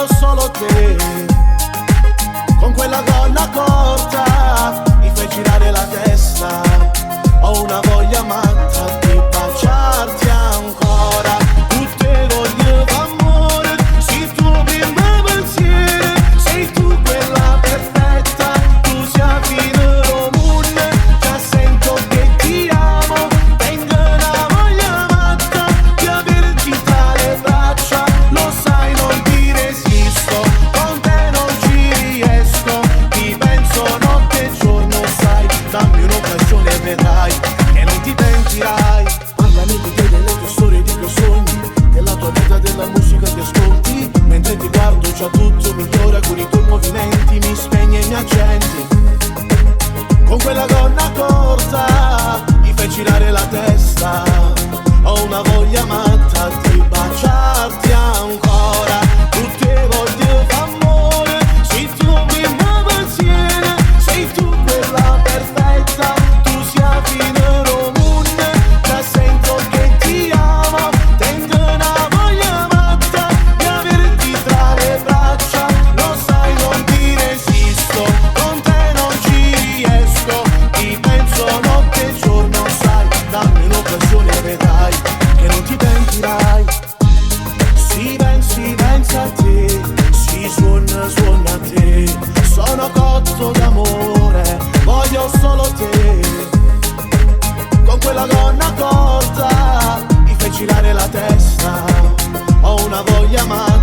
Voglio solo te. Con quella gonna corta mi fai girare la testa. Ho una voglia matta di baciarti ancora. Tutte voglio amore, sei tu primo pensiero, sei tu quella perfetta, tu sei la fine del mondo. Già sento che ti amo, tengo una voglia matta di averti tra le braccia. Lo sai, non ti resisto, con te non ci riesco, ti penso notte e giorno, sai, dammi un'occasione e vedrai che non ti pentirai. Parlami di te, delle tue storie, dei tuoi sogni, della tua vita, della musica che ascolti. Mentre ti guardo già tutto migliora con i tuoi movimenti, mi spegni e mi accendi. Con quella gonna corta mi fai girare la testa. Ho una voglia matta di baciarti ancora. Tutte voglio amore, sei tu primo pensiero, sei tu quella perfetta, tu sei la fine del mondo. Già sento che ti amo, tengo una voglia matta di averti tra le braccia. Lo sai, non ti resisto, con te non ci riesco, ti penso notte e giorno, sai, dammi un'occasione e vedrai che non ti pentirai. Si pensi, pensa a te, si suona, suona a te. Sono cotto d'amore, voglio solo te. Con quella gonna corta mi fai girare la testa. Ho una voglia matta.